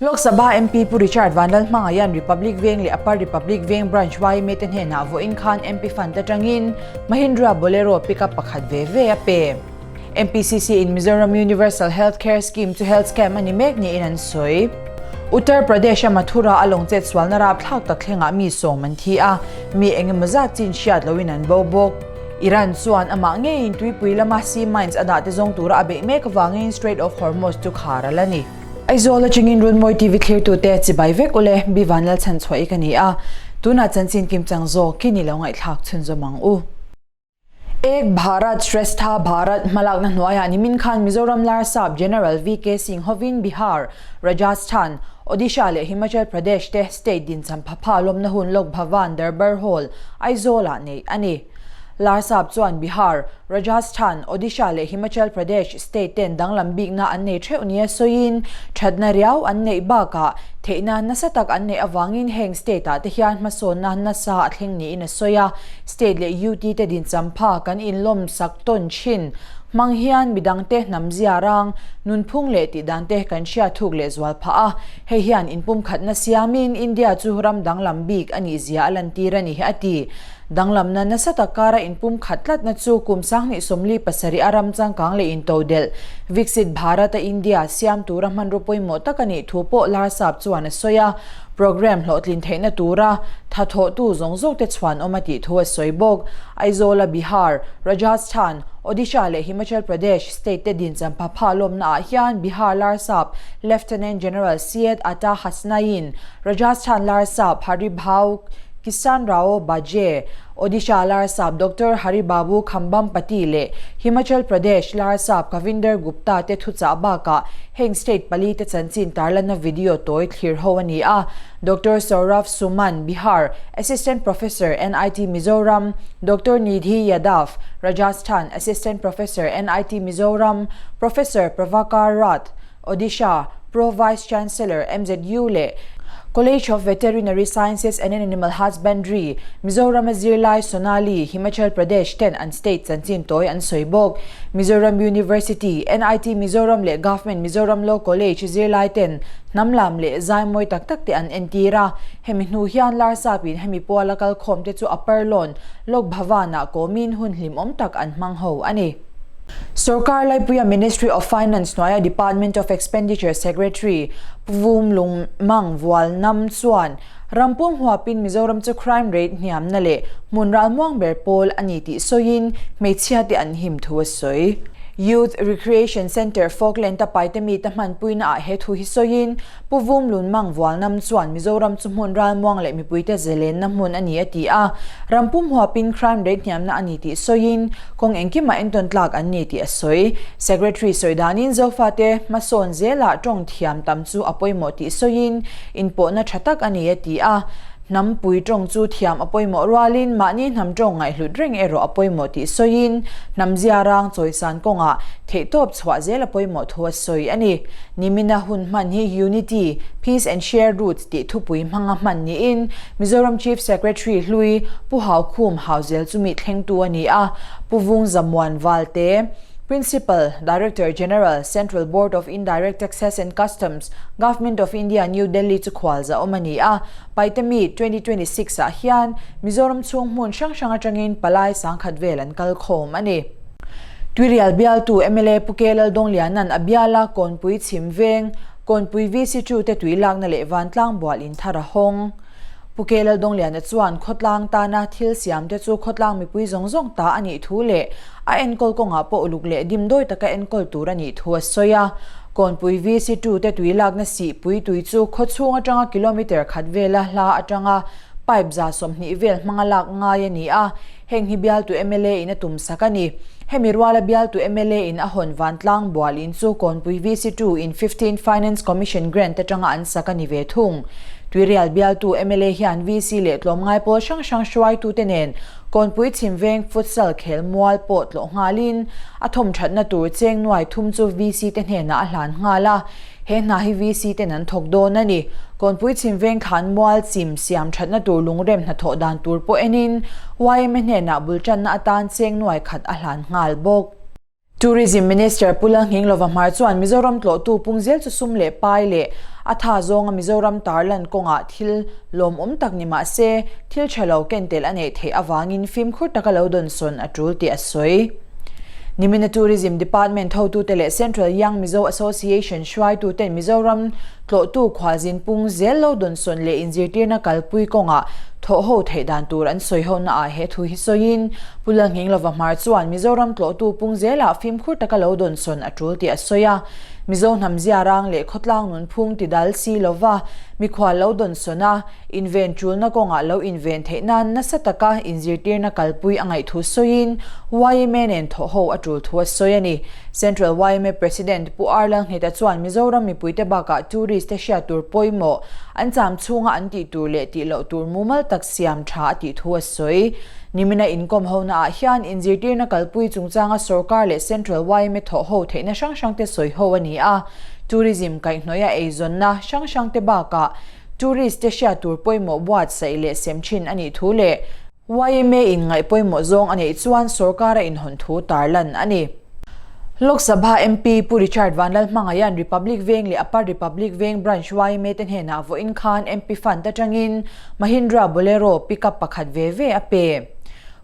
Lok Sabha MP Pu Richard Vanlalhmangaia'n Republic Veng leh Upper Republic Veng Branch yma te hnenah vawiin khan MP Fund atangin Mahindra Bolero pickup pakhat ve ve a pe. MPCC in Mizoram Universal Health Care Scheme chu health scam a ni mek niin an sawi. Uttar Pradesh-a Mathura a lawng chet sualna rapthlak tak thlengah mi sawm an thi a, mi eng emaw zat chin hriat loin an bo bawk. Iran chuan amah ngeiin tuipui lama sea mines a dah te zawng tura a beih mek avangin Strait of Hormuz chu khar a la ni. Aizawl atangin Runmawi TV thlirtute chibai vek ule, Bi Vanlalchhan chhuah i ka ni a, tunah chanchin kimchang zawk khi ni lo ngaihthlak chhunzawm ang u. Ek Bharat Shrestha Bharat hmalakna hnuaiah nimin khan Mizoram Larsap General VK Singh hovin Bihar, Rajasthan, Odisha leh Himachal Pradesh te state dincham phapha lawmna hun Lok Bhavan Darbar Hall, Aizawl-ah neih a ni. Larsap chuan Bihar, Rajasthan, Odisha leh Himachal Pradesh state ten danglam bikna an nei theuh nia sawiin, thatna riau an neih bakah theihna nasa tak an neih avangin heng state ah te hian hmasawnna nasa a thleng niin a sawi a. State leh UT te dinchampha kan inlawm sak tawn thin hmang hian midangte hnam zia rang, nunphung leh tihdan te kan hriat thuk leh zual phah a. Hei hian inpumkhatna siamin India chu ram danglam bik a nih zia a lantir a ni, a ti. Danglamna nasa tak kara inpumkhat tlatna chu kum 2047 a ram changkang leh intodelh, Viksit Bharat-a India siam tura hmanraw pawimawh tak a nih thu pawh Larsap chuan a sawi a, programme hlawhtlin theihna tura thathawhtu zawng zawkte chhuanawm a tih thu a sawi bawk. Aizawl-a Bihar, Rajasthan, Odisha leh Himachal Pradesh state te dincham phapha lawmnaah hian Bihar Larsap Lieutenant General Syed Ata Hasnain, Rajasthan Larsap Haribhau Kisan Rao Baje, Odisha Larsap Doctor Hari Babu Khambhampati leh Himachal Pradesh Larsap Kavinder Gupta te thuchah bakah heng state pali te chanchin tarlanna video tawi thlir ho a ni a. Doctor Saurav Suman, Bihar, Assistant Professor, NIT Mizoram, Doctor Nidhi Yadav, Rajasthan, Assistant Professor, NIT Mizoram, Professor Pravakar Rath, Odisha, Pro Vice Chancellor, MZU leh College of Veterinary Sciences and Animal Husbandry, Mizoram-a zirlai Sonali, Himachal Pradesh ten an state chanchin tawi an sawi bawk. Mizoram University, NIT Mizoram leh Government Mizoram Law College zirlai ten hnam lam leh zai mawi tak tak te an entir a. Hemi hnu hian Larsapin hemi puala kalkhawm te chu Upper Lawn, Lok Bhavan-ah kawmin hun hlimawm tak an hmang ho a ni. Sorkar Laipuia Ministry of Finance hnuaia Department of Expenditure Secretary Pu Vum Lung Mang Vual Nam chuan rampum huapin Mizoram chu crime rate hniamna leh hmun ralmuang ber pawl a ni tih sawiin hmeichhia te an him thu a sawi. Youth Recreation Centre Falkland-a paite mite hmanpuina ah he thu hi sawiin Pu Vum Lun Mang Vual Nam chuan Mizoram chu hmun ralmuang leh mipuite zelenna hmun a ni a ti a, rampum huapin crime rate hniamna a ni tih sawiin Kawng engkimah entawn tlak an ni tih a sawi. Secretary sawi danin Zofate hmasawn zelah tawng thiam tam chu a pawimawh tih sawiin inpawhna tha tak a ni a ti a. Hnam pui tawng chu thiam a pawimawh rualin mahni hnam tawng ngaihhlut reng erawh a pawimawh tih sawiin hnam zia rang chawisan kawngah theihtawp chhuah zel a pawimawh thu a sawi a ni. Nimina hun hman hi Unity, Peace and Shared Roots tih thupui hmanga hman niin Mizoram Chief Secretary hlui Pu Haukhum Hauzel chu mi thlengtu a ni a, Pu Vung Zamuan Valte, Principal, Director General, Central Board of Indirect Taxes and Customs, Government of India, New Delhi chu khualza awm a ni a. Paitemi 2026 ah hian Mizoram chhung hmun hrang hrang atangin palai sangkhat vel an kal khawm a ni. Tuirial bialtu mla Pu K Laldawngliana'n a biala Kawnpui chhim veng, Kawnpui VC chu te tui lakna leh vantlang bual in thar a hawng. Pu K Laldawngliana chuan khawtlang tana thil siam te chu khawtlang mipui zawng zawng ta a nih thu leh a enkawl kawngah pawh uluk leh dimdawi taka enkawl tur a nih thu a sawi a. Kawnpui VC tu te tui lakna sihpui tui chu khawchhung atanga kilometre khat vela hla atanga pipe 120 vel hmanga lak ngai a ni a. Heng hi bialtu mla in a tum sak a ni. Hemi ruala bialtu mla in a hawn vantlang bual in chu Kawnpui VC 2 in 15 Finance Commission grant atanga an sak a ni ve thung. Tuirial bialtu mla hian VC leh tlawmngai pawl hrang hrang hruaitute nen Kawnpui chhimveng futsal khel mual pawh tlawh nghalin a thawmthatna tur cheng nuai thum chu VC te hnenah a hlan nghal a. He hna hi VC ten an thawk dawn a ni. Kawnpui chhim veng thlan mual chim siam thatna tur lungrem hnathawh dan tur pawh enin yma hnenah bul tanna atan cheng nuai khat a hlan nghal bawk. Tourism Minister Pu Lalnghinglova Hmar chuan Mizoram tlawhtu pung zel chu sum leh pai leh A tha zawnga Mizoram tarlan kawngah thil lawmawm tak ni mah se, thil tha lo ken tel a neih theih avangin fimkhur taka lo dawnsawn a tul tih a sawi. Nimina Tourism Department hotute leh Central Young Mizo Association hruaituten Mizoram tlawhtu khualzin pung zel lo dawnsawn leh inzirtirna kalpui kawngah thawhho theih dan tur an sawihonaah he thu hi sawiin Pu Lalnghinglova Hmar chuan Mizoram tlawhtu pung zelah fimkhur taka lo dawnsawn a tul tih a sawi a. Mizo hnam ziarang leh khawtlang nunphung ti dal si lova mikhual lo dawnsawn a, inven tulna kawngah lo inven theih nan nasa taka inzirtirna kalpui a ngaih thu sawiin yma nen thawhho a tul thu a sawi a ni. Central yma President Pu R Lalngheta chuan Mizoram mipuite bakah tourist te hriat tur pawimawh an cham chhunga an tih tur leh tih loh tur mumal tak siam tha a tih thu a sawi. Nimina inkawm hona ah hian inzirtirna kalpui chungchanga sorkar leh Central yma thawhho theihna hrang hrang te sawiho a ni a. Tourism kaihhnawih a eizawnna hrang hrang te bakah tourist te hriat tur pawimawh buatsaih leh sem thin a nih thu leh yma in ngaih pawimawh zawng a neih chuan sorkar a inhawn thu tarlan a ni. Lok Sabha MP Pu Richard Vanlalhmangaiha'n Republic Veng leh Upper Republic Veng Branch yma te hnenah vawiin khan MP Fund atangin Mahindra Bolero Pickup pakhat ve ve a pe.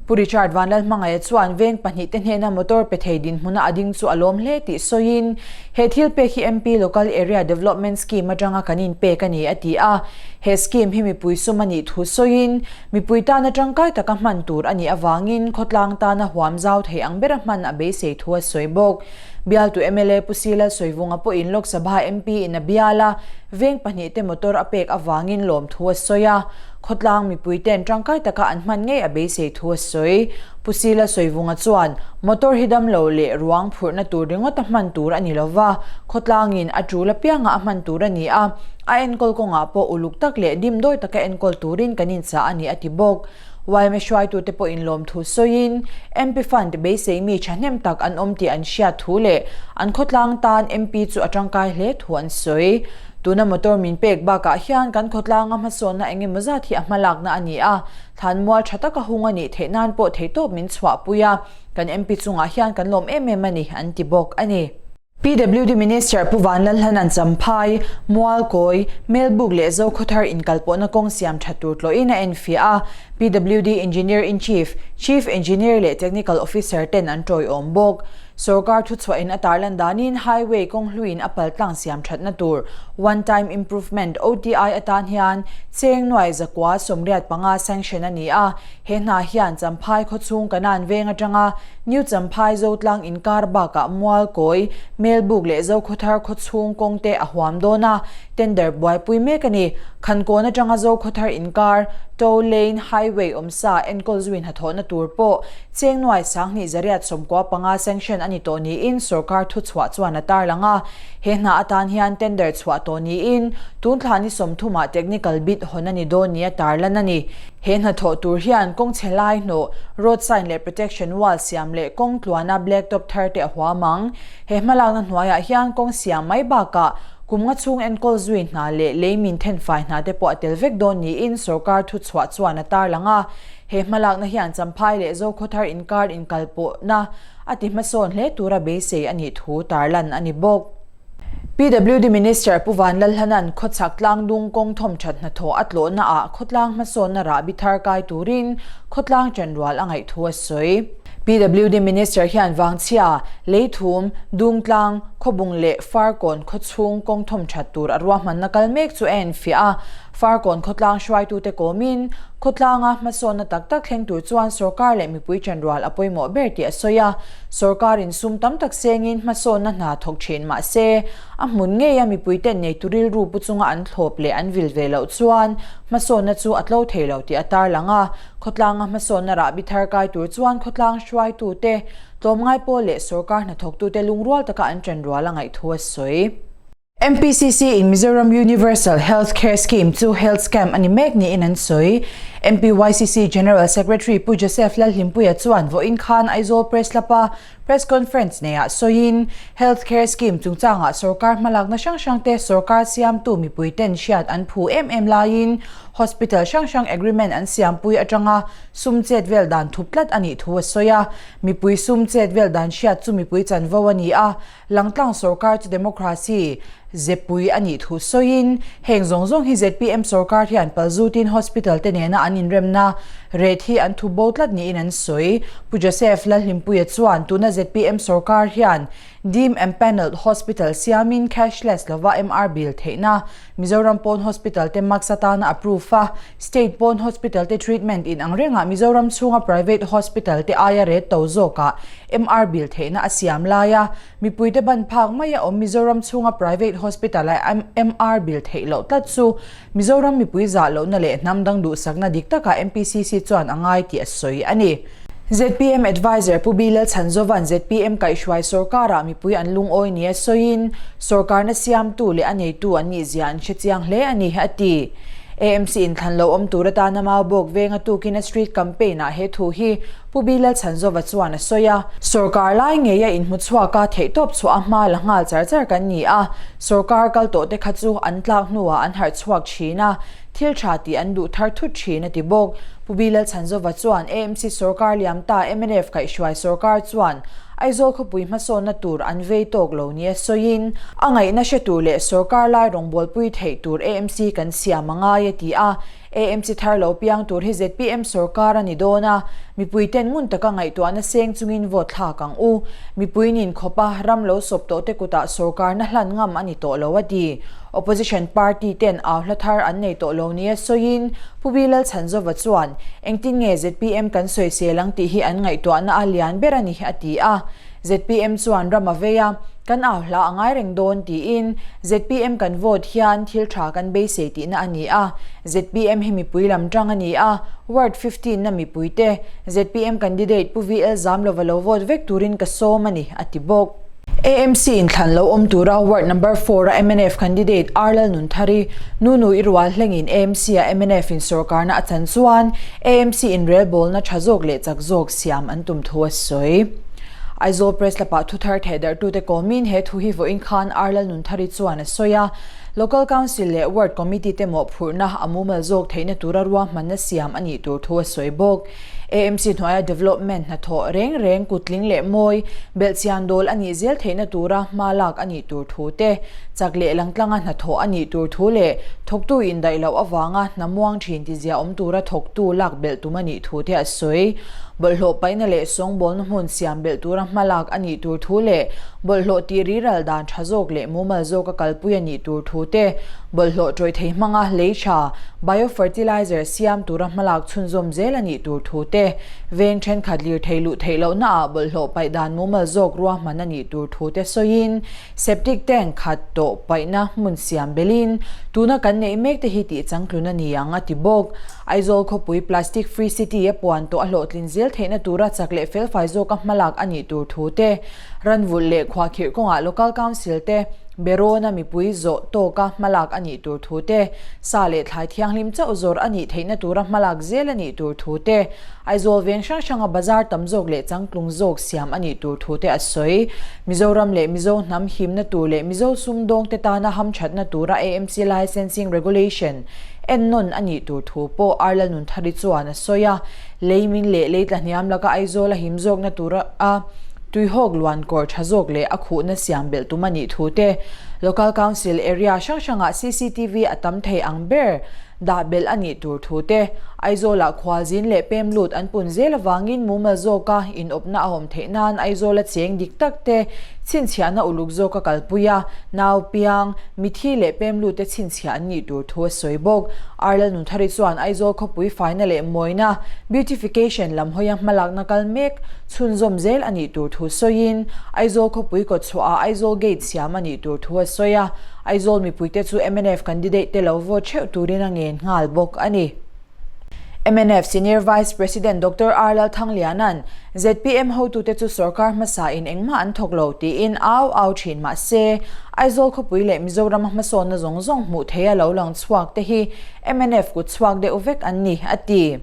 Pu Richard Vanlalhmangaiha chuan veng pahnihte hnena motor pe thei dinhmuna a ding chu a lawm hle tih sawiin, He thil pek hi MP Local Area Development Scheme atanga kan inpek a ni, a ti a. He scheme hi mipui sum a nih thu sawiin, mipui tana tangkai taka hman tur a nih avangin khawtlang tana huam zau thei ang bera hman a beisei thu a sawi bawk. Bialtu mla Pu Sila Sawivunga pawhin Lok Sabha MP in a bial a, veng pahnihte motor a pek avangin lawmthu a sawi a. Khawtlang mipuite'n tangkai taka an hman ngei a beisei thu a sawi. Pu Sila Sawivunga chuan, Motor hi damlo leh ruang phurhna tur ringawta hman tur a ni lova, khawtlangin a tul apianga a hman tur a ni a, a enkawl kawngah pawh uluk tak leh dimdawi taka enkawl turin kan inchah a ni a ti bawk. Yma hruaitute pawhin lawmthu sawiin, MP Fund beisei mi thahnem tak an awm tih an hriat thu leh an khawtlang tan MP chu a tangkai hle thu an sawi. Tuna motor min pek bakah hian kan khawtlanga hmasawnna eng emaw zat hi a hmalakna a ni a, thlanmual tha taka hung a nih theih nan pawh theihtawp min chhuahpui a, kan MP chungah hian kan lawm em em a ni, an ti bawk a ni. PWD Minister Pu Vanlalhlana'n Champhai, Mualkawi, Melbuk leh Zokhawthar inkalpawhna kawng siam that tur tlawhin a enfiah a, PWD Engineer-in-Chief, Chief Engineer leh Technical Officer ten an tawiawm bawk. Sorkar thuchhuahin a tarlan danin Highway kawng hluiin a paltlang siam thatna tur One Time Improvement, OTI, atan hian cheng nuai 185 sanction a ni a, he hna hian Champhai khawchhung Kanan veng atanga New Champhai Zotlang inkar bakah Mualkawi, Melbuk leh Zokhawthar khawchhung kawng te a huam dawn a, tender buaipui mek a ni. Khankawn atanga Zokhawthar inkar, Toll Lane Highway awmsa enkawl zuin hnathawhna tur pawh cheng nuai 2195 sanction a ni tawh niin sorkar thuchhuah chuan a tarlang a. He hna atan hian tender chhuah tawh niin tun thla ni 30 ah technical bid hawn a ni dawn nia tarlan a ni. He hnathawh tur hian kawng chhe lai hnawh, road sign leh protection wall siam leh kawng tluana black top thar te a huam ang. He hmalakna hnuaiah hian kawng siam mai bakah kum nga chhung enkawl zui hna leh lei min thenfai hna te pawh a tel vek dawn niin sorkar thuchhuah chuan a tarlang a. He hmalakna hian Champhai leh Zokhawthar inkar inkalpawhna a ti hmasawn hle tura beisei a nih thu tarlan a ni bawk. PWD Minister Pu Vanlalhlana'n khawchhak tlangdung kawng thawmthat hnathawh a tlawhna ah khawtlang hmasawnna rahbi thar kai turin khawtlang chanrual a ngaih thu a sawi. PWD Minister hian Vangchhia, Leithum, Dungtlang, Khawbung leh Farkawn khawchhung kawng thawmthat tur a ruahmanna kal mek chu a enfiah a. Farkawn khawtlang hruaitute kawmin khawtlanga hmasawnna tak tak thleng tur chuan sorkar leh mipui chanrual a pawimawh ber tih a sawi a. Sorkarin sum tam tak sengin hmasawnna hna thawk thin mah se, a hmun ngeia mipuiten neitu rilru pu chunga an thlawp leh an vil ve loh chuan hmasawnna chu a tlo thei lo tih a tarlang a. Khawtlanga hmasawnna rahbi thar kai tur chuan khawtlang hruaitute, tlawmngai pawl leh sorkar hnathawktute lungrual taka an ṭanrual a ngaih thu a sawi. MPCC in Mizoram Universal Health Care Scheme chu health scam a ni mek niin an sawi. MPYCC General Secretary Pu Joseph Lalhlimpuia chuan vawiin khan Aizawl Press Club-a Press Conference neiah sawiin, Health Care Scheme chungchangah sorkar hmalakna hrang hrangte sorkar siamtu mipuiten hriat an phu em em laiin Hospital hrang hrang agreement an siampui atanga sum chet vel dan thup tlat a nih thu a sawi a. Mipui sum chet vel dan hriat chu mipui chanvo a ni a, Langtlang sorkar chu democracy zepui a nih thu sawiin, heng zawng zawng hi zpm sorkar hian Palzutin Hospital te nena an inremna rate hi an thu bo tlat niin an sawi. Pu Joseph Lalhlimpuia chuan tuna zpm sorkar hian Deem Empanelled Hospital siamin cashless lova MR bill theihna Mizoram pawn hospital te max atana approve a, state pawn hospital te treatment in ang rengah Mizoram chhunga private hospital te aia rate to zawkah MR bill theihna a siam lai a, mipuite ban phak maia awm Mizoram chhunga private hospital a MR bill theih loh tlat chu Mizoram mipui zah lohna leh hnam dang duhsakna dik takah MPCC chuan a ngai tih a sawi a ni. Zpm Adviser Pu B Lalchhanzova'n zpm kaihhruai sorkarah mipui an lungawi nia sawiin, sorkarna siamtu leh a neitu an nihzia an hre chiang hle a ni, a ti. AMC inthlan lo awm tur atana Maubawk venga tukin a street campaign-ah he thu hi Pu B Lalchhanzova chuan a sawi a. Sorkar lai ngeia inhmu chhuak a, theihtawp chhuah a hma la nghal char char kan ni a, sorkar kal tawh te kha chu an tlak hnuah an harh chhuak thin a, thil tha tih an duh thar thut thin a ti bawk. Pu B Lalchhanzova chuan AMC sorkar liam ta mnf kaihhruai sorkar chuan Aizawl khawpui hmasawnna tur an vei tawk lo nia sawiin, a ngaihna hre tur leh sorkar lai rawngbawlpui theih tur AMC kan siam a ngai a ti a. AMC thar lo piang tur hi zpm sorkar a ni dawn a, mipui ten ngun taka ngaihtuahna seng chungin vote thlak ang u. Mipui nin khawpa ram lo sawp tawh te kutah sorkarna hlan ngam a ni tawh lo a ti. Opposition party ten au hla thar an nei tawh lo nia sawiin Pu B Lalchhanzova chuan, Engtin nge zpm kan sawisel ang tih hi an ngaihtuahna a lian ber a ni a ti a. Zpm chuan ram a vei a, kan au hla a ngai reng dawn tiin zpm kan vote hian thil tha kan beisei tihna a ni a. Zpm hi mipui lam tang a ni a, Ward 15 na mipuite zpm candidate Pu VL Zamlova lo vote vek turin ka sawm a ni, a ti bawk. AMC inthlan lo awm tura Ward number four a mnf candidate R Lalnunthari, Nunu i rual hlengin AMC a mnf in sorkarna a chan chuan AMC inrelbawlna tha zawk leh chak zawk siam an tum thu a sawi. Aizawl Press Club-ah thuthar thehdarhtute kawmin he thu hi vawiin khan R Lalnunthari chuan a sawi a, Local Council leh Ward Committee te mawhphurhna a mumal zawk theihna tura ruahmanna siam a nih tur thu a sawi bawk. AMC hnuaia development hnathawh reng reng kutling leh mawi, belhchian dawl a nih zel theihna tura hma lak a nih tur thu te, chak leh langtlanga hnathawh a nih tur thu leh thawktu indaih loh avanga hna muang thin tizia awm tura thawktu lak belh tum a nih thu te a sawi. Bawlhhlawh paihna leh sawngbawlna hmun siam belh tura hma lak a nih tur thu leh bawlhhlawh tih riral dan tha zawk leh mumal zawka kalpui a nih tur thu te, bawlhhlawh tawih thei hmanga lei tha, biofertilizer, siam tura hmalak chhunzawm zel a nih tur thu te, veng thenkhat lirthei luh theih lohna ah bawlhhlawh paih dan mumal zawk ruahman a nih tur thu te sawiin septic tank khat tawh paihna hmun siam belhin tuna kan neih mek te hi tih changtlun a ni ang a ti bawk. Aizawl khawpui plastic free city a puan tawh a hlawhtlin zel theihna tura chak leh felfai zawka hmalak a nih tur thu te, Ranvulh leh khuahkhirh kawngah Local Council te Berawna mipui zawh tawka hmalak a nih tur thu te, sa leh thlai thianghlim chauh zawrh a nih theihna tura hmalak zel a nih tur thu te, Aizawl veng hrang hranga bazar tam zawk leh changtlung zawk siam a nih tur thu te a sawi. Mizoram leh Mizo hnam himna tur leh Mizo sumdawngte tana hamthatna tura AMC Licensing Regulation ennawn a nih tur thu pawh R Lalnunthari chuan a sawi a. Lei min leh lei tlahniam laka Aizawl a him zawkna tura tuihawk luan kawr tha zawk leh a khuhna siam belh tum a nih thu te, Local Council area hrang hrangah cctv a tam thei ang ber dah belh a nih tur thu te, Aizawlah khualzin leh pem lut an pun zel avangin mumal zawka inawpna a awm theih nan Aizawla cheng dik tak te chhinchhiahna uluk zawka kalpui a, nau piang, mithi leh pem lut te chhinchhiah an nih tur thu a sawi bawk. Arlal Nunthari chuan Aizawl khawpui faina leh mawina, beautification, lam hawia hmalakna kal mek chhunzawm zel a nih tur thu sawiin, Aizawl khawpui kawtchhuahah Aizawl Gate siam a nih tur thu a sawi a, Aizawl mipuite chu mnf candidate te lo vote theuh turin a ngen nghal bawk a ni. Mnf Senior Vice President Doctor R Lalthangliana'n zpm hotute chu sorkar hmasain engmah an thawk lo tiin au au thin mah se, Aizawl khawpui leh Mizorama hmasawnna zawng zawng hmuh theia lo lang chhuak te hi mnf kut chhuak deuh vek an ni, a ti.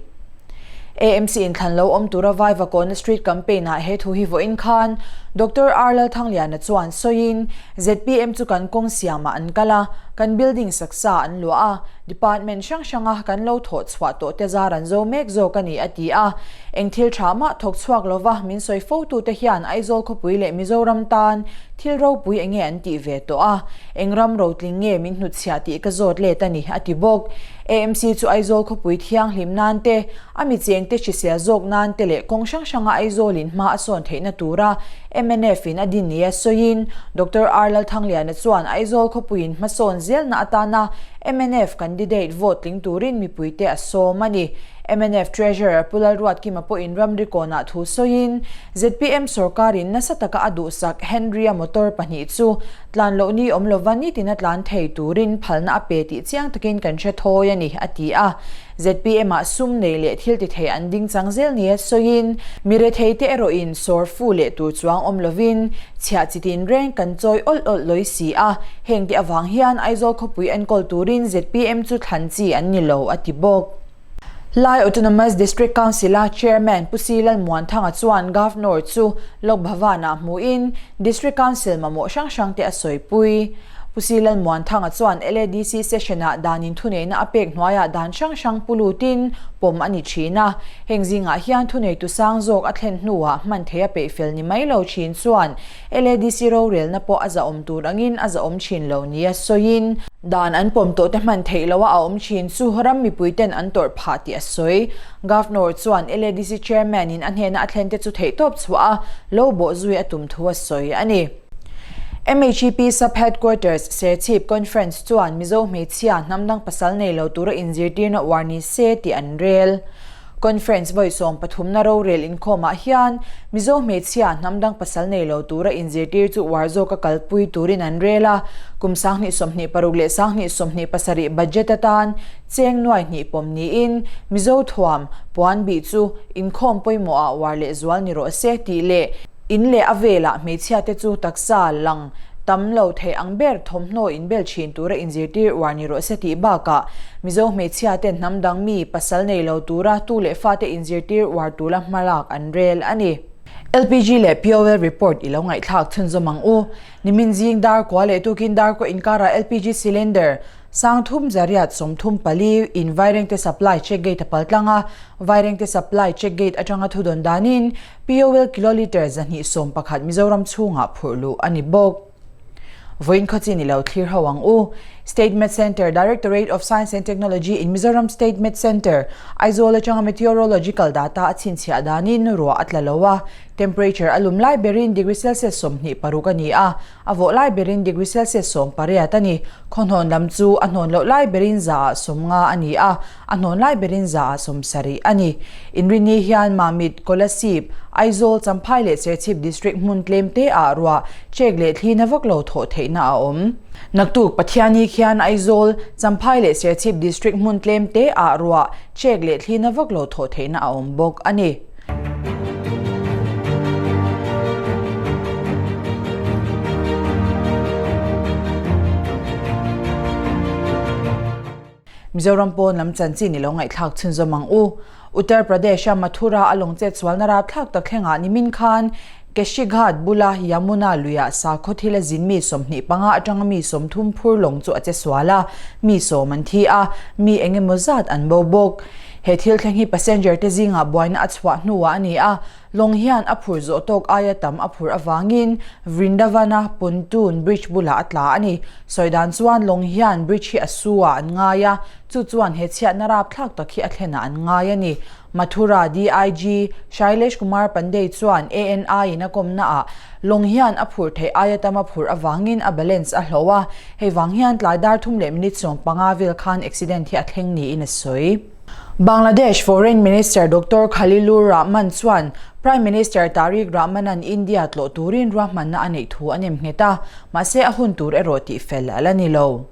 AMC inthlan lo awm tura Vaivakawna Street Campaign-ah he thu hi vawiin khan Doctor R Lalthangliana chuan sawiin, zpm chu kan kawng siamah an kal a, kan building saksa an luah a, Department hrang hranga kan lo thawh chhuah tawh te zar an zo mek zawk a ni, a ti a. Eng thil tha mah thawk chhuak lova min sawi fotute hian Aizawl khawpui leh Mizoram tan thil ropui enge an tih ve tawh a, eng ram rotling nge min hnutchhiah tih ka zawt let a ni, a ti bawk. AMC chu Aizawl khawpui thianghlim nan te, a mi chengte hrisel zawk nan te leh kawng hrang hranga Aizawlin hma a sawn theihna tura mnf in a din nia sawiin Doctor R Lalthangliana chuan Aizawl khawpuiin hmasawn zelna atana mnf candidate vote tling turin mipuite a sawm a ni. Mnf Treasurer Pu Lalruatkima pawhin ramri kawnah thu sawiin zpm sorkarin nasa taka a duhsak Henry-a motor pahnih chu tlan loh ni awm lova nitin a tlan thei turin phalna a pe tih chiang takin kan hre thawi a ni, a ti a. Zpm ah sum nei leh thil ti thei an ding chang zel nia sawiin, mi rethei te erawhin sawr fu leh tur chuang awm lovin chhiah chi tin reng kan chawi awlh awlh lawi si a, heng te avang hian Aizawl khawpui enkawl turin zpm chu thlan chi an ni lo, a ti bawk. Lai Autonomous District Council-a Chairman Pu Si Lalmuanthanga chuan Governor chu Lok Bhavan-ah hmuhin District Council mamawh hrang hrang te a sawipui. Pu Si Lalmuanthanga chuan LADC session-ah danin thuneihna a pek hnuaiah dan hrang hrang pu lutin pawm a ni thin a. Heng zingah hian thuneitu sang zawk a thlen hnuah hman thei a peih fel ni mai lo thin chuan LADC rorelna pawh a zahawm tur angin a zahawm thin lo nia sawiin, dan an pawm tawh te hman theih loha a awm thin chu ram mipuiten an tawrh phah tih a sawi. Governor chuan LADC chairman-in a hnena a thlen te chu theihtawp chhuah a lo bawhzui a tum thu a sawi a ni. MHEP Sub Headquarters Serchhip Conference chuan Mizo hmeichhia hnamdang pasal nei lo tura inzirtirna uar ni se tih an rel. Conference vawi sawm pathumna rorel inkhawmah hian Mizo hmeichhia hnamdang pasal nei lo tura inzirtir chu uar zawka kalpui turin an rel a, kum 2026 leh 2027 budget atan cheng nuai hnih pawm niin Mizo thuam puan bih chu inkhawm pawimawhah uar lehzual ni rawh se tih leh In leh a velah hmeichhia te chu taksa lang tam lo thei ang ber thawmhnaw inbel thin tura inzirtir uar ni rawh se tih bakah Mizo hmeichhia ten hnam dang mi pasal nei lo tura tu leh fate inzirtir uar tula hmalak an rel a ni. LPG leh POL report i lo ngaihthlak chhunzawm ang u. Nimin zing dar kua leh tukin dar kaw inkarah LPG cylinder 30 134 in Vairengte supply check gate a pal tlang a, Vairengte supply check gate atanga thudawn danin POL kilolitre 211 Mizoram chhungah phurh luh a ni bawk. Vawiin khawchin i lo thlir ho ang u. State Met Centre, Directorate of Science and Technology in Mizoram State Met Centre, Aizawl atanga meteorological data a chhinchhiah danin ruah a tla lo a, temperature a lum lai berin degree Celsius 26 a ni a, A vawh lai berin degree Celsius 18 a ni. Khaw hnawn lam chu a hnawn loh lai berin zaah 50 a ni a, a hnawn lai berin zaah 70 a ni. Inrinni hian Mamit, Kolasib, Aizawl, Champhai leh Serchhip District hmun tlem te ah ruah, chek leh thli na vak lo thawh theihna a awm. Naktuk Pathiani khian Aizawl, Champhai leh Serchhip District hmun tlem te ah ruah, chek leh thli na vak lo thawh theihna a awm bawk a ni. Mizoram pawn lam chanchin i lo ngaihthlak chhunzawm ang u. Uttar Pradesh-a Mathura a lawng chet sualna rapthlak tak thlengah nimin khan Keshighat bula Yamuna luiah sakhaw thil a zin mi 25 atanga mi 30 phur lawng chu a che sual a, mi sawm an thi a, mi eng emaw zat an bo bawk. He thil thleng hi passenger te zingah buaina a chhuah hnuah a ni a, lawng hian a phur zawh tawk aia tam a phur avangin Vrindavana pontoon bridge bulah a tla a ni. Sawi dan chuan lawng hian bridge hi a su ah an ngai a, chu chuan he chhiatna rapthlak tak hi a thlenah an ngai a ni. Mathura DIG Shailesh Kumar Pandey chuan ANI in a kawmna ah lawng hian a phur theih aia tam a phur avangin a balance a hloh a, Hei vang hian tlai dar thum leh minute 15 vel khan accident hi a thleng niin a sawi. Bangladesh Foreign Minister Doctor Khalilur Rahman chuan Prime Minister Tarique Rahman-a'n India tlawh turin ruahmanna a neih thu a nem nghet a, mahse a hun tur erawh tihfel a la ni lo.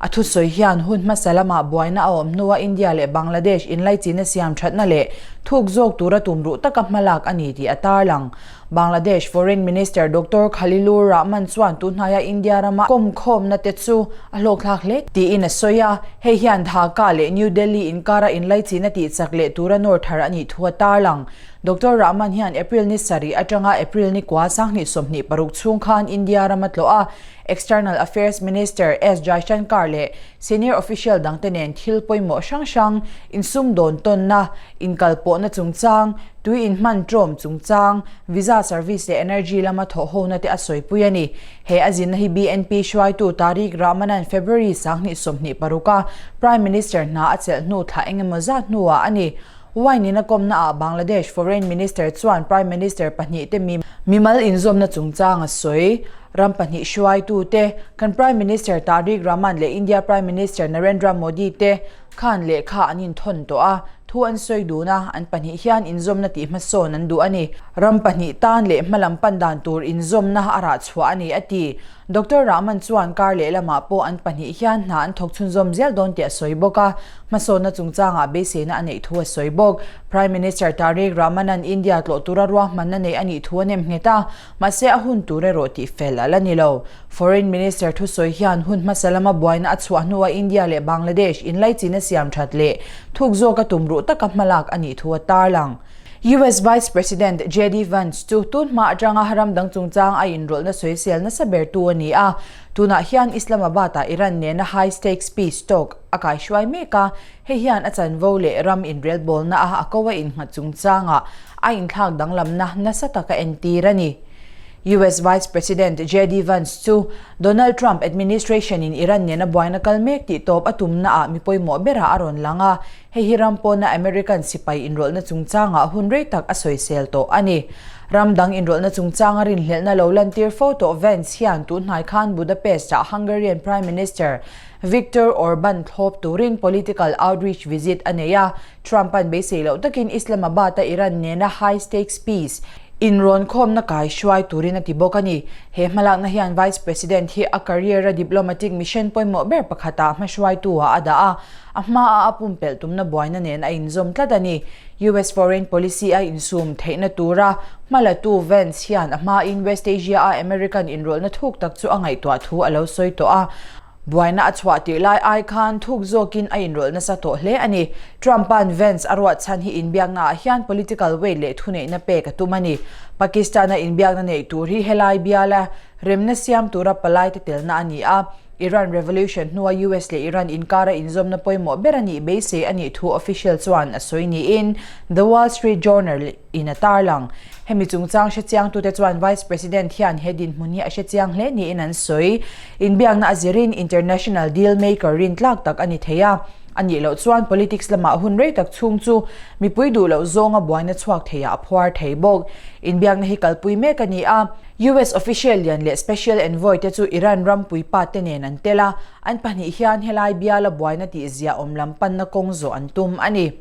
A thusawi hian hun hmasa lamah buaina a awm hnua India leh Bangladesh inlaichina siam thatna leh thuk zawk tura tumruh taka hmalak a ni tih a tarlang. Bangladesh Foreign Minister Doctor Khalilur Rahman chuan tunhnaia India rama kawmkhawmna te chu a hlawkthlak hle tiin a sawi a, hei hian Dhaka leh New Delhi inkara inlaichina tihchak leh tura nawr thar a nih thu a tarlang. Doctor Rahman hian April ni sarih atanga April ni kua 2026 chhung khan India rama tlawh a, External Affairs Minister S Jaishankar leh senior official dangte nen thil pawimawh hrang hrang, insumdawn tawnna, inkalpawhna chungchang, tui inhman ṭawm chungchang, visa service leh energy lama thawhhona te a sawipui a ni. He a zinna hi BNP hruaitu Tarique Rahman-a'n February 2026 a Prime Minister hna a chelh hnu thla engemaw zat hnuah a ni. Wine in a kawmna ah Bangladesh Foreign Minister chuan Prime Minister pahnihte mimal inzawmna chungchang a sawi. Ram pahnih hruaitute, kan Prime Minister Tarique Rahman leh India Prime Minister Narendra Modi te khan lehkha an inthawn tawh a, thu an sawi dun a, an pahnih hian inzawmna tih hmasawn an duh a ni. Ram pahnih tan leh hmalam pan dan tur inzawmna a rah chhuah a ni, a ti. Doctor Rahman chuan kar lehlamah pawh an pahnih hian hna an thawk chhunzawm zel dawn tih a sawi bawk a, hmasawnna chungchangah beiseina a neih thu a sawi bawk. Prime Minister Tarique Rahman-a'n India tlawh tura ruahmanna neih a nih thu a nem nghet a, mahse a hun tur erawh tih fel a la ni lo. Foreign Minister thusawi hian hun hmasa lama buaina a chhuah hnua India leh Bangladesh inlaichina siam that leh thuk zawka tumruh taka hmalak a nih thu a tarlang. US Vice President JD Vance chu tun hma atanga ram dang chungchang a inrawlhna sawisel nasa bertu a ni a, tunah hian Islamabad-ah Iran nena high stakes peace talk a kaihruai mek a, hei hian a chanvo leh ram inrelbawlna a a ko a innghat chungchangah a inthlak danglamna nasa tak a entir a ni. US Vice President JD Vance chu Donald Trump administration-in Iran nena buaina kal mek tih tawp a tumnaah mi pawimawh berah a rawn lang a, Hei hi ram pawna American sipai inrawlhna chungchangah hun rei tak a sawisel tawh a ni. Ram dang inrawlhna chungchanga rinhlelhna lo lantir fo tawh Vance hian tun hnai khan Budapest-ah Hungarian Prime Minister Viktor Orban thlawp turin political outreach visit a nei a. Trump-a'n beisei loh takin Islamabad-a Iran nena high-stakes peace inrawnkhawmna kai hruai turin a ti bawk a ni. He hmalakna hian Vice President hi a career-a diplomatic mission pawimawh ber pakhatah hmahruaitu-ah a dah a. A hmaah a pumpelh tumna buaina nen a inzawm tlat a ni. US foreign policy a insum theihna tura hmalatu Vance hian a hmain West Asia-a American inrawlhna thuk tak chu a ngaihtuah thu a lo sawi tawh a. Buaina a chhuah tirh lai ai khan thuk zawkin a inrawlh nasa tawh hle a ni. Trump-a'n Vance a ruah chhan hi inbiaknaah hian political weight leh thuneihna pek a tum a ni. Pakistan-a inbiakna neih tur hi helai biala remna siam tura palaite telna a ni a. Iran revolution hnua US leh Iran inkara inzawmna pawimawh ber a nih beisei a nih thu official chuan a sawi niin The Wall Street Journal in a tarlang. Hemi chungchang hrechiangtute chuan Vice President hian he dinhmun hi a hrechiang hle niin an sawi. Inbiakna a zirin international deal maker rintlak tak a ni thei a, a nih loh chuan politics lamah hun rei tak chhung chu mipui duh loh zawnga buaina chhuak theiah a phuar thei bawk. Inbiakna hi kalpui mek a ni a. US official lian leh special envoy te chu Iran ram puipa te nen an tel a, an pahnih hian helai biala buaina tih zia awm lam panna kawng zawh an tum a ni.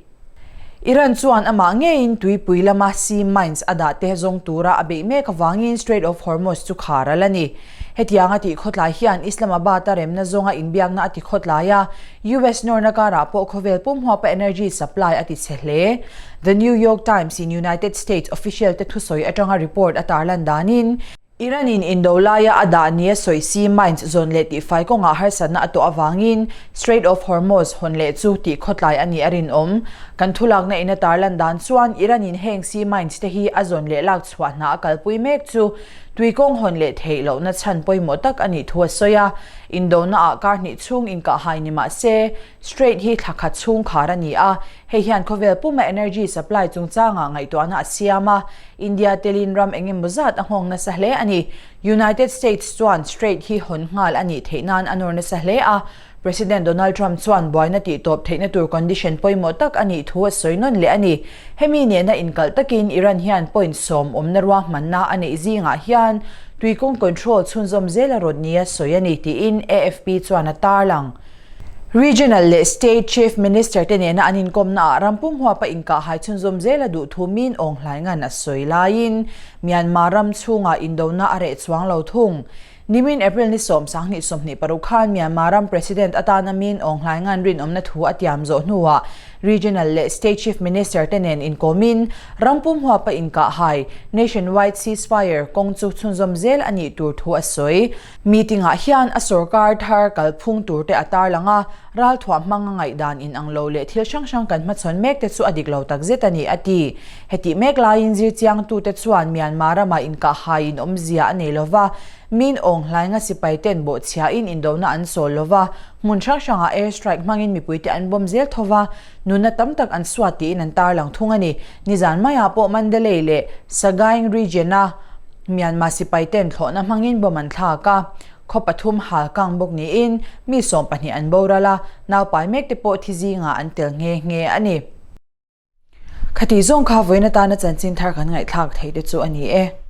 Iran chuan amah ngeiin tuipui lama sea mines a dah te zawng tura a beih mek avangin Strait of Hormuz chu khar a la ni. Hetianga tih khawtlai hian Islamabad-a remna zawnga inbiakna a ti khawtlai a, US nawrna karah pawh khawvel pum huapa energy supply a ti chhe hle. The New York Times in United States official te thusawi atanga report a tarlan danin, Iran in indo laia a dah nia sawi sea mines zawn leh tihfai kawngah harsatna a tawh avangin Strait of Hormuz hawn leh chu tih khawtlai a nih a rinawm. Kan thulakna in a tarlan dan chuan Iran in heng sea mines te hi a zawn leh lak chhuah hna a kalpui mek chu tuikawng hawn leh theih lohna chhan pawimawh tak a nih thu a sawi a. Indona ah kar hnih chhung inkahhai ni mah se, Strait hi thla khat chhung khar a ni a, hei hian khawvel puma energy supply chungchangah ngaihtuahna a siam a, India telin ram eng emaw zat a nghawng nasa hle a ni. United States chuan Strait hi hawn nghal a nih theih nan a nawr nasa hle a, President Donald Trump chuan buaina tihtawp theihna tur condition pawimawh tak a nih thu a sawi nawn leh a ni. Hemi nena inkalh takin Iran hian point sawm awmna ruahmanna a neih zingah hian tuikawng control chhunzawm zel a rawt nia sawi a ni tiin AFP chuan a tarlang. Regional leh State Chief Minister te nena an inkawmnaah ram pum huapa inkahhai chhunzawm zel a duh thu min Aung Hlaingan a sawi laiin Myanmar ram chhungah indona a reh chuang lo thung. Nimin April ni 10 26 khan Myanmar ram President atana Min Aung Hlaing-a'n rinawmna thu a tiam zawh hnuah Regional leh State Chief Minister te nen inkawmin ram pum huapa inkahhai, Nationwide Ceasefire, kawng chu chhunzawm zel a nih tur thu a sawi. Meeting-ah hian a sorkar thar kalphung tur te a tarlang a, ralthuah hmanga ngaihdan inang lo leh thil hrang hrang kan hmachhawn mek te chu a dik lo takzet a ni, a ti. Hetih mek laiin zirchiangtute chuan Myanmar ramah inkahhai in awmzia a nei lova, Min Aung Hlainga sipai ten bawhchhiain indona an sawl lova, hmun hrang hrangah air strike hmangin mipuite an bawm zel tho va, nunna tam tak an suat tiin an tarlang thung a ni. Nizan maiah pawh Mandalay leh Sagaing region-a Myanmar sipai ten thlawhna hmangin bomb an thlak a, khaw pathum hal kang bawk niin mi 12 an boral a, naupai mekte pawh thi zingah an tel nghe nghe a ni. Khatih zawng kha vawiin atana chanchin thar kan ngaihthlak theih te chu a ni e.